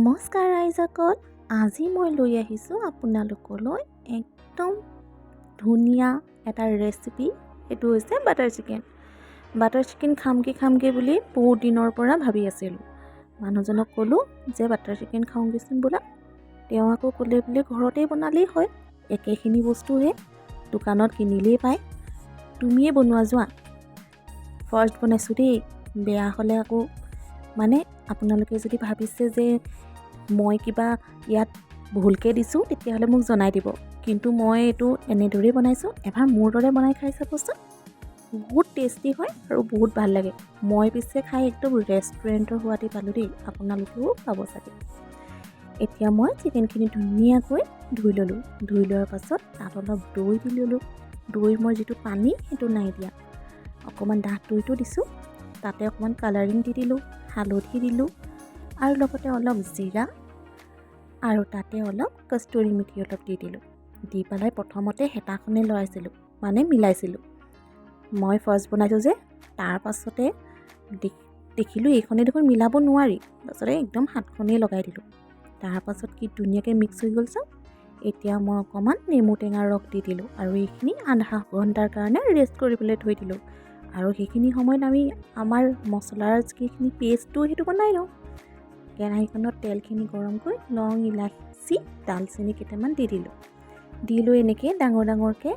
নমস্কাৰ ৰাইজসকল, আজি মই লৈ আহিছোঁ আপোনালোকলৈ একদম ধুনীয়া এটা ৰেচিপি। সেইটো হৈছে বাটাৰ চিকেন। বাটাৰ চিকেন খামগৈ খামগৈ বুলি বহুত দিনৰ পৰা ভাবি আছিলোঁ। মানুহজনক ক'লোঁ যে বাটাৰ চিকেন খাওঁগৈচোন বোলা। তেওঁ আকৌ ক'লে বোলে ঘৰতেই বনালেই হয়, একেখিনি বস্তুহে, দোকানত কিনিলেই পায়, তুমিয়ে বনোৱা যোৱা। ফাৰ্ষ্ট বনাইছোঁ দেই, বেয়া হ'লে আকৌ মানে আপোনালোকে যদি ভাবিছে যে মই কিবা ইয়াত ভুলকৈ দিছোঁ, তেতিয়াহ'লে মোক জনাই দিব। কিন্তু মই এইটো এনেদৰেই বনাইছোঁ, এবাৰ মোৰ দৰে বনাই খাই চাবচোন, বহুত টেষ্টি হয় আৰু বহুত ভাল লাগে। মই পিছে খাই একদম ৰেষ্টুৰেণ্টৰ সোৱাদেই পালোঁ দেই, আপোনালোকেও পাব চাগে। এতিয়া মই চিকেনখিনি ধুনীয়াকৈ ধুই ল'লোঁ। ধুই লোৱাৰ পাছত তাত অলপ দৈ দি ল'লোঁ। দৈ মই যিটো পানী সেইটো নাই দিয়া, অকণমান ডাঠ দৈটো দিছোঁ। তাতে অকণমান কালাৰিং দি দিলোঁ, হালধি দিলোঁ আৰু লগতে অলপ জিৰা আৰু তাতে অলপ কস্তুৰী মেথি অলপ দি দিলোঁ। দি পেলাই প্ৰথমতে হেতাখনে লৰাইছিলোঁ, মানে মিলাইছিলোঁ। মই ফাৰ্ষ্ট বনাইছোঁ যে, তাৰ পাছতে দেখিলোঁ এইখনে দেখোন মিলাব নোৱাৰি, তাৰপাছতে একদম হাতখনেই লগাই দিলোঁ। তাৰপাছত কি ধুনীয়াকৈ মিক্স হৈ গ'ল চাওক। এতিয়া মই অকণমান নেমু টেঙাৰ ৰস দি দিলোঁ আৰু এইখিনি আধা ঘণ্টাৰ কাৰণে ৰেষ্ট কৰিবলৈ থৈ দিলোঁ। আৰু সেইখিনি সময়ত আমি আমাৰ মছলাৰ যিখিনি পেষ্টটো সেইটো বনাই লওঁ। কেৰাহীখনত তেলখিনি গৰম কৰি লং, ইলাচি, ডালচেনি কেইটামান দি দিলোঁ। দি লৈ এনেকৈ ডাঙৰ ডাঙৰকৈ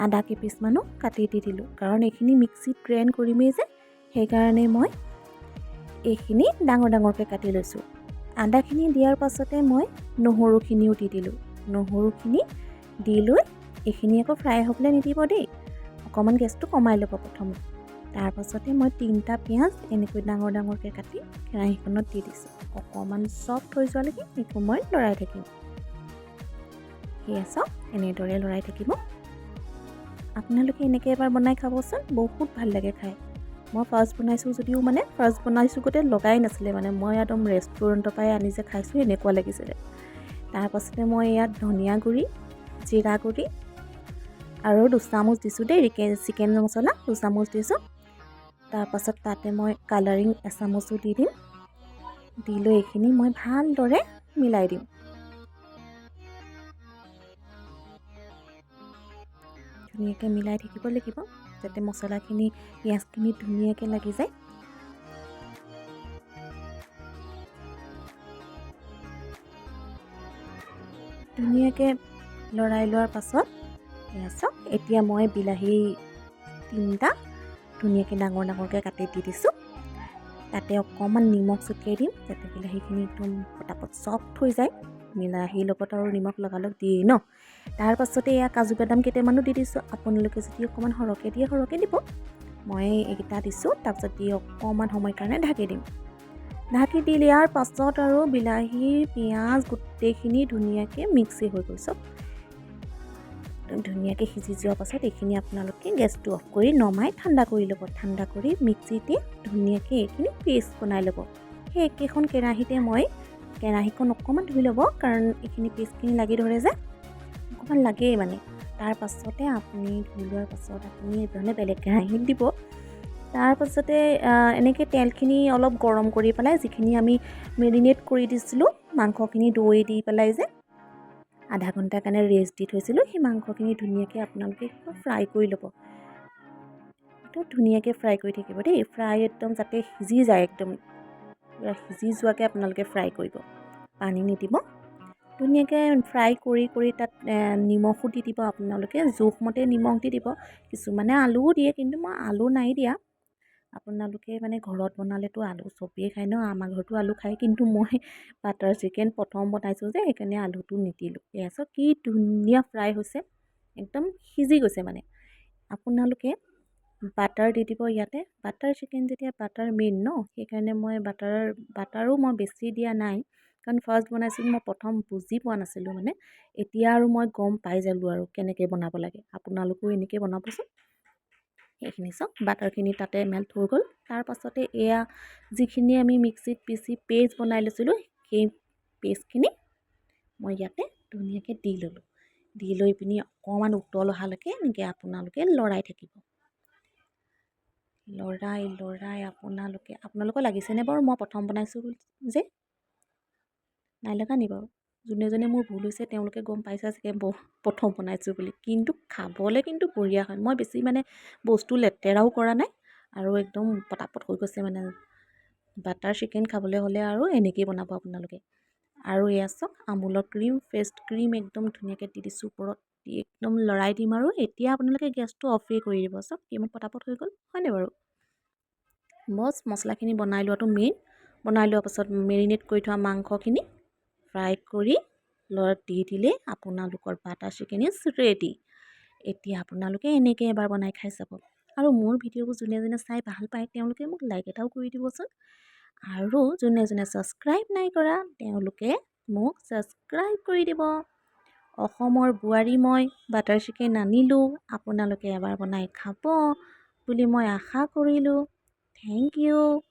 আদা কেইপিচমানো কাটি দি দিলোঁ, কাৰণ এইখিনি মিক্সিত গ্ৰাইণ্ড কৰিমেই যে, সেইকাৰণে মই এইখিনি ডাঙৰ ডাঙৰকৈ কাটি লৈছোঁ। আদাখিনি দিয়াৰ পাছতে মই নহৰুখিনিও দি দিলোঁ। নহৰুখিনি দি লৈ এইখিনি আকৌ ফ্ৰাই হ'বলৈ নিদিব দেই, অকণমান গেছটো কমাই ল'ব প্ৰথমে। তাৰপাছতে মই 3টা পিঁয়াজ এনেকৈ ডাঙৰ ডাঙৰকৈ কাটি কেৰাহীখনত দি দিছোঁ। অকণমান চফ্ট হৈ যোৱালৈকে একো মই লৰাই থাকিম। সেয়া চাওক, এনেদৰে লৰাই থাকিব। আপোনালোকে এনেকৈ এবাৰ বনাই খাবচোন, বহুত ভাল লাগে খাই। মই ফাৰ্ষ্ট বনাইছোঁ যদিও মানে ফাৰ্ষ্ট বনাইছোঁ গোটেই লগাই নাছিলে, মানে মই একদম ৰেষ্টুৰেণ্টৰ পৰাই আনি যে খাইছোঁ এনেকুৱা লাগিছিলে। তাৰপাছতে মই ইয়াত ধনিয়া গুড়ি, জিৰা গুড়ি আৰু 2 চামুচ দিছোঁ দেই চিকেন মছলা 2 চামুচ দিছোঁ। তাৰপাছত তাতে মই কালাৰিং এচামুচো দি দিম। দি লৈ এইখিনি মই ভালদৰে মিলাই দিম। ধুনীয়াকৈ মিলাই থাকিব লাগিব যাতে মছলাখিনি পিঁয়াজখিনি ধুনীয়াকৈ লাগি যায়। ধুনীয়াকৈ লৰাই লোৱাৰ পাছত এয়া চাওক, এতিয়া মই বিলাহী 3টা ধুনীয়াকৈ ডাঙৰ ডাঙৰকৈ কাটি দি দিছোঁ। তাতে অকণমান নিমখ ছটিয়াই দিম যাতে বিলাহীখিনি একদম পটাপট চফ্ট হৈ যায়। বিলাহীৰ লগত আৰু নিমখ লগালগ দিয়েই ন। তাৰপাছতে এয়া কাজু বাদাম কেইটামানো দি দিছোঁ। আপোনালোকে যদি অকণমান সৰহকৈ দিয়ে সৰহকৈ দিব, মই এইকেইটা দিছোঁ। তাৰপিছত দি অকণমান সময় কাৰণে ঢাকি দিম। ঢাকি দি দিয়াৰ পাছত আৰু বিলাহী পিঁয়াজ গোটেইখিনি ধুনীয়াকৈ মিক্সি হৈ গ'ল চব। একদম ধুনীয়াকৈ সিজি যোৱাৰ পাছত এইখিনি আপোনালোকে গেছটো অফ কৰি নমাই ঠাণ্ডা কৰি ল'ব। ঠাণ্ডা কৰি মিক্সিতে ধুনীয়াকৈ এইখিনি পেষ্ট বনাই ল'ব। সেই একেখন কেৰাহীতে মই কেৰাহীখন অকণমান ধুই ল'ব, কাৰণ এইখিনি পেষ্টখিনি লাগি ধৰে যে, অকণমান লাগেই মানে। তাৰ পাছতে আপুনি ধুই লোৱাৰ পাছত আপুনি মানে বেলেগ কেৰাহীত দিব। তাৰপাছতে এনেকৈ তেলখিনি অলপ গৰম কৰি পেলাই যিখিনি আমি মেৰিনেট কৰি দিছিলোঁ মাংসখিনি দৈ দি পেলাই যে আধা ঘণ্টাৰ কাৰণে ৰেষ্ট দি থৈছিলোঁ, সেই মাংসখিনি ধুনীয়াকৈ আপোনালোকে ফ্ৰাই কৰি ল'ব। একদম ধুনীয়াকৈ ফ্ৰাই কৰি থাকিব দেই, ফ্ৰাই একদম যাতে সিজি যায়, একদম সিজি যোৱাকৈ আপোনালোকে ফ্ৰাই কৰিব, পানী নিদিব। ধুনীয়াকৈ ফ্ৰাই কৰি কৰি তাত নিমখো দি দিব আপোনালোকে, জোখমতে নিমখ দি দিব। কিছুমানে আলুও দিয়ে, কিন্তু মই আলু নাই দিয়া। আপোনালোকে মানে ঘৰত বনালেতো আলু চবেই খায় ন, আমাৰ ঘৰতো আলু খায়, কিন্তু মই বাটাৰ চিকেন প্ৰথম বনাইছোঁ যে, সেইকাৰণে আলুটো নিদিলোঁ। এয়া চাওক কি ধুনীয়া ফ্ৰাই হৈছে, একদম সিজি গৈছে মানে। আপোনালোকে বাটাৰ দি দিব ইয়াতে। বাটাৰ চিকেন যেতিয়া বাটাৰ মেইন ন, সেইকাৰণে মই বাটাৰো মই বেছি দিয়া নাই, কাৰণ ফাৰ্ষ্ট বনাইছিলোঁ মই, প্ৰথম বুজি পোৱা নাছিলোঁ মানে। এতিয়া আৰু মই গম পাই যালোঁ আৰু কেনেকৈ বনাব লাগে। আপোনালোকেও এনেকৈ বনাবচোন। সেইখিনি চাওক, বাটাৰখিনি তাতে মেল্ট হৈ গ'ল। তাৰপাছতে এয়া যিখিনি আমি মিক্সিত পিচি পেষ্ট বনাই লৈছিলোঁ, সেই পেষ্টখিনি মই ইয়াতে ধুনীয়াকৈ দি ল'লোঁ। দি লৈ পিনি অকণমান উতল অহালৈকে এনেকৈ আপোনালোকে লৰাই থাকিব। লৰাই লৰাই আপোনালোকে, আপোনালোকৰ লাগিছেনে বাৰু? মই প্ৰথম বনাইছোঁ যে। নাই লগা নি বাৰু? যোনে যোনে মোৰ ভুল হৈছে, তেওঁলোকে গম পাইছে চাগে প্ৰথম বনাইছোঁ বুলি। কিন্তু খাবলৈ কিন্তু বঢ়িয়া হয়। মই বেছি মানে বস্তু লেতেৰাও কৰা নাই আৰু একদম পটাপট হৈ গৈছে। মানে বাটাৰ চিকেন খাবলৈ হ'লে আৰু এনেকেই বনাব আপোনালোকে। আৰু এয়া চাওক, আমুলৰ ক্ৰীম, ফ্ৰেছ ক্ৰীম একদম ধুনীয়াকৈ দি দিছোঁ ওপৰত। দি একদম লৰাই দিম আৰু এতিয়া আপোনালোকে গেছটো অফেই কৰি দিব। চাওক, কিমান পটাপট হৈ গ'ল, হয়নে বাৰু? বছ, মছলাখিনি বনাই লোৱাটো মেইন। বনাই লোৱাৰ পাছত মেৰিনেট কৰি থোৱা মাংসখিনি ফ্ৰাই কৰি লগত দি দিলেই আপোনালোকৰ বাটাৰ চিকেন is ready. এতিয়া আপোনালোকে এনেকৈ এবাৰ বনাই খাই চাব। আৰু মোৰ ভিডিঅ'বোৰ যোনে যোনে চাই ভাল পায়, তেওঁলোকে মোক লাইক এটাও কৰি দিবচোন। আৰু যোনে যোনে ছাবস্ক্ৰাইব নাই কৰা, তেওঁলোকে মোক ছাবস্ক্ৰাইব কৰি দিব। অসমৰ বোৱাৰী মই বাটাৰ চিকেন আনিলোঁ, আপোনালোকে এবাৰ বনাই খাব বুলি মই আশা কৰিলোঁ। Thank U.